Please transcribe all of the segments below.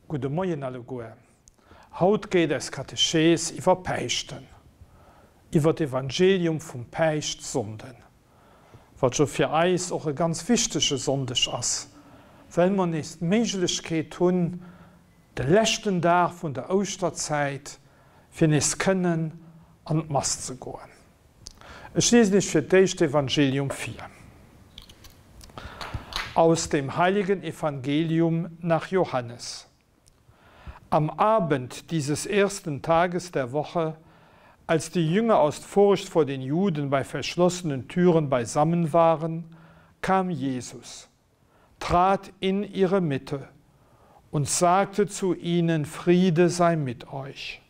Gudde Moien alleguer. Haut geet eis Katechees iwwer Päischten, iwwer d'Evangelium vum Päischtsonnden, wat jo fir eis och e ganz wichtege Sonndeg ass, well mer nees d'Méiglechkeet hunn, de leschten Dag vun der Ouschterzäit, fir nees kënnen an d'Mass ze goen. Ech liesen iech fir d'éischt d'Evangelium vir. Aus dem heiligen Evangelium nach Johannes. Am Abend dieses ersten Tages der Woche, als die Jünger aus Furcht vor den Juden bei verschlossenen Türen beisammen waren, kam Jesus, trat in ihre Mitte und sagte zu ihnen, Friede sei mit euch.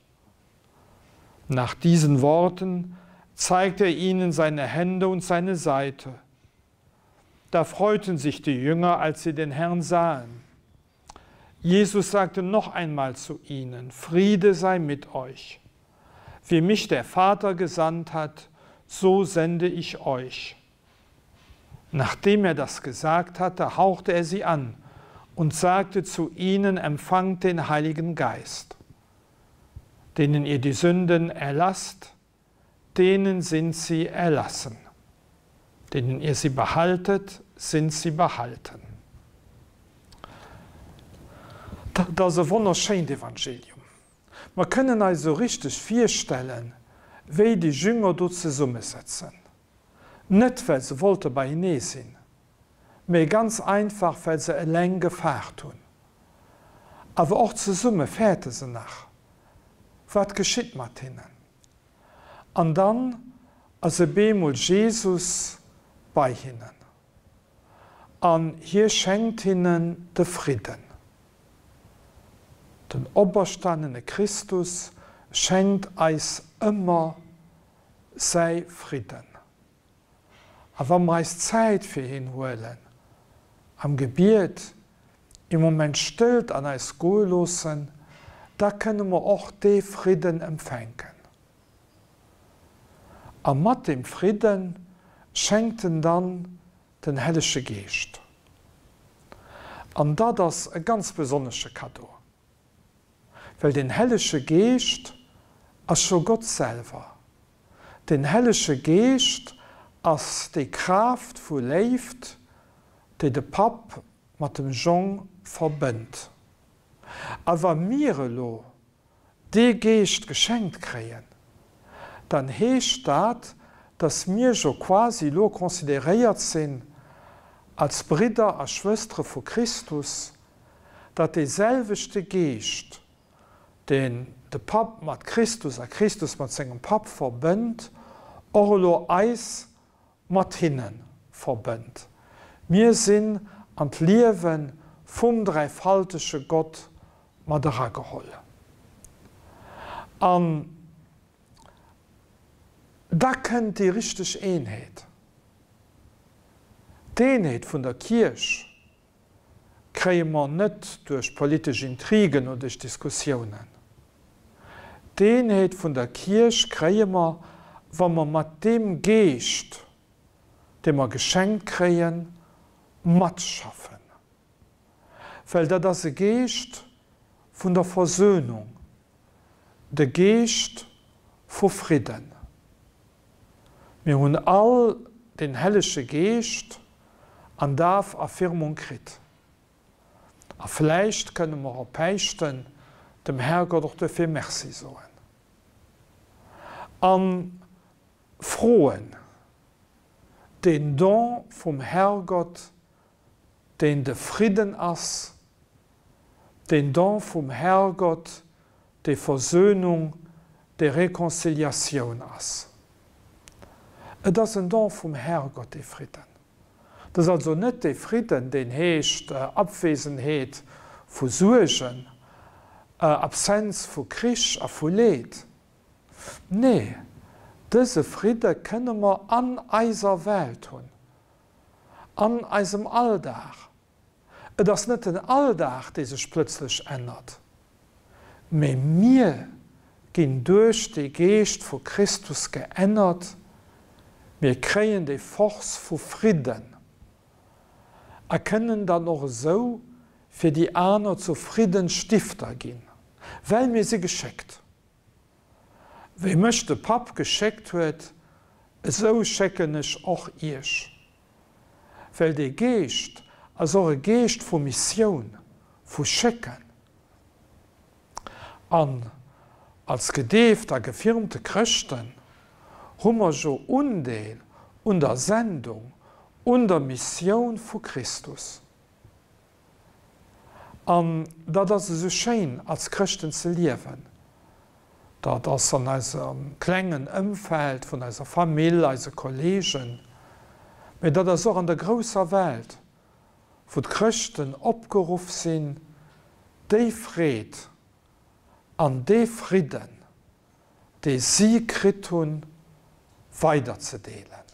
Nach diesen Worten zeigte er ihnen seine Hände und seine Seite. Da freuten sich die Jünger, als sie den Herrn sahen. Jesus sagte noch einmal zu ihnen: Friede sei mit euch. Wie mich der Vater gesandt hat, so sende ich euch. Nachdem er das gesagt hatte, hauchte er sie an und sagte zu ihnen: Empfangt den Heiligen Geist. Denen ihr die Sünden erlasst, denen sind sie erlassen. Denen ihr sie behaltet, sind sie behalten. Dat ass e wonnerschéint Evangelium. Mer kënnen eis esou richteg virstellen, wéi déi Jünger do zesummesëtzen. Net well se wollte beienee sinn, mee ganz einfach well se eleng gefaart hunn. Awer och zesumme fäerte se nach. Wat geschitt mat hinnen? An dann ass e beemol Jesus bei hinnen. An hie schenkt hinnen de Fridden. Den operstanene Christus schenkt eis ëmmer säi Fridden. A wa mer eis Zäit fir hien huelen, am Gebiet ee Moment Stëllt an eis goe loossen, da kënne mer och dee Fridden empfänken. A mat deem Fridde schenkt en dann den Hellege Geescht. An dat ass e ganz besonnesche Kaddo. Well den Hellege Geescht ass jo Gott selwer. Den Hellege Geescht ass déi Kraaft vu Léift, déi de Papp mat dem Jong verbënnt. A wa mir elo dee Geescht geschenkt kréien, dann heescht dat, dass mir jo quasi elo consideréiert sinn als Bridder a Schwëstere vu Christus, datt dee selwechte Geescht, deen de Papp mat Christus a Christus mat sengem Papp verbënnt, och elo eis mat hinne verbënnt. Mir sinn an d'Liewe vum dräifaltege Gott mat erageholl. An da kënnt déi richteg Eenheet, d'Eenheet vun der Kierch. Kréie mer net duerch politesch Intrigen oder duerch Diskussiounen. D'Eenheet vun der Kierch kréie mer, wa mer mat deem Geescht, dee mer geschenkt kréien, matschaffen. Well dat ass e Geescht vun der Versöhnung, de Geescht vu Fridden. Mir hunn all den Hellege Geescht an Daf a Firmung kritt. A vläicht kënne mer op Päischten dem Herrgott och duerfir Merci soen. A froen, deen Don vum Herrgott, deen de Fridden ass, deen Don vum Herrgott, dee Versöhnung, dee Réconciliatioun ass. Et ass en Don vum Herrgott, dee Fridden. Et ass also net dee Fridden, deen heescht Abwesenheet vu Suergen, Absenz vu Krich a vu Leed. Nee, dëse Fridde kënne mer an eiser Welt hunn, an eisem Alldag. Et ass net den Alldag, dee sech plëtzlech ännert, mee mir ginn duerch de Geescht vu Christus geännert, mir kréien déi Force vu Fridden a kënnen dann och esou fir déi aner zu Friddensstifter ginn, well mir si geschéckt. Wéi mech de Papp geschéckt huet, esou schécken ech och iech. Well dee Geescht ass och e Geescht vu Missioun, vu Schécken. An als gedeeft a gefirmte Chrëschten hu mer jo Undeel un der Sendung, un der Missioun vu Christus. An dat ass esou schéin, als Chrëschten ze liewen. Dat ass an eisem klengen Ëmfeld vun eiser Famill, eise Kollegen, mee dat ass och an der grousser Welt, wou d'Chrëschten opgeruff sinn, déi Freed an dee Fridden, dee si kritt hunn, weiderzedeelen.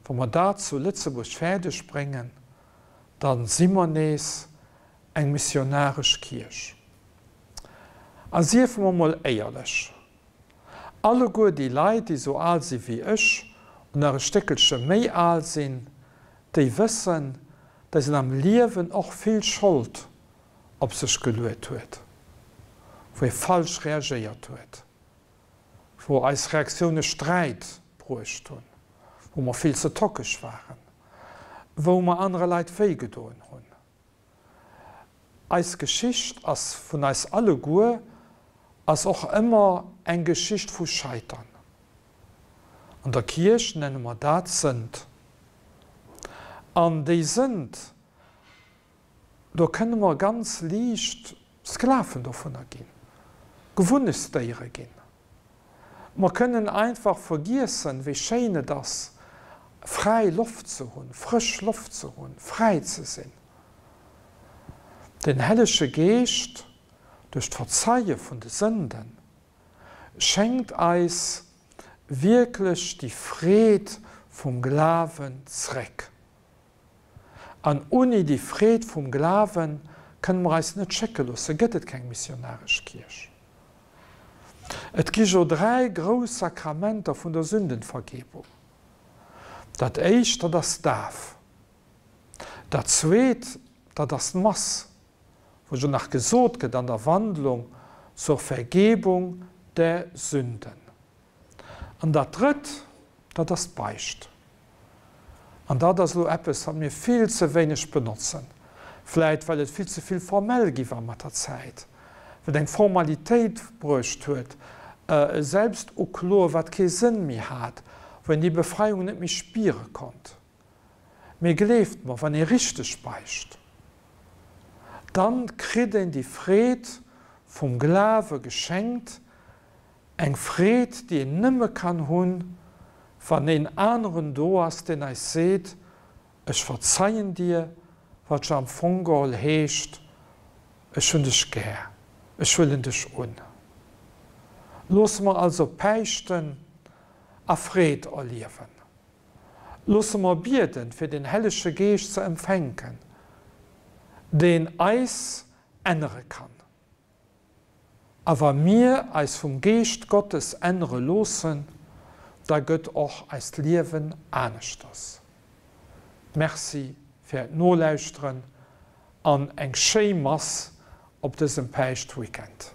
Wa mer dat zu Lëtzebuerg fäerdeg bréngen, da si mer nees eng missionaresch Kierch. A siefe mer mol éierlech, alleguer déi Leit, déi sou al si wéi ech an nach e Stéckelche méi al sinn, déi wëssen, datt een am Liewen och vill Schold op sech geluet huet, wou ee falsch reagéiert huet. wou eis Reaktioune Sträit bruecht hunn, wou mer vill ze tockeg waren, wou mer anere Leit wéi gedoen hunn. Eis Geschicht ass vun eis alleguer ass och ëmmer eng Geschicht vu Scheitern. An der Kierch nenne mer dat Sënd. An déi Sënd, Do kënne mer ganz liicht Sklaven dovunner ginn, Gewunnegsdéiere ginn. Mer kënnen einfach vergiessen, wéi schéin et ass, fräi Loft ze hunn, frësch Loft ze hunn, fräi ze sinn. Den Hellege Geescht, duerch d'Verzeie vun de Sënden, schenkt eis wierklech déi Freed vum Glawen zréck. An unni déi Freed vum Glawen kënne mer eis net schécke loossen, gëtt et keng missionaresch Kierch. Et gi jo 3 grouss Sakramenter vun der Sündenvergebung. Dat éischt, dat ass d'Daf. Dat zweet, dat ass d'Mass, wou jo nach gesot gëtt an der Wandlung, zur Vergebung der Sünden. An dat Drëtt, dat ass d'Beicht. An dat ass elo eppes, wat mir vill ze wéineg benotzen, vläit well et vill ze vill formell gi war mat der Zäit, well et eng Formalitéit bruecht huet, e Selbstukloe wat kee Sënn méi hat, wou een déi Befreiung net méi spiere konnt. Mee gleeft mer, wann ee richteg beicht, dann kritt een déi Freed vum Glawe geschenkt, Eng Freed, déi een nëmme kann hunn, wann een aneren do ass, deen eis seet, Ech verzeien dir, wat jo am Fong geholl heescht, Ech hunn dech gär, ech huelen dech un. Loosse mer also Päischten a Freed erliewen. Loosse mer bieden, fir den Hellege Geescht ze empfänken, deen eis ännere kann. A wa mir eis vum Geescht Gottes ännere loossen, da gëtt och eist Liewen aneschters. Merci fir Äert Nolauschteren an eng schéi Mass op dësem Päischtweekend.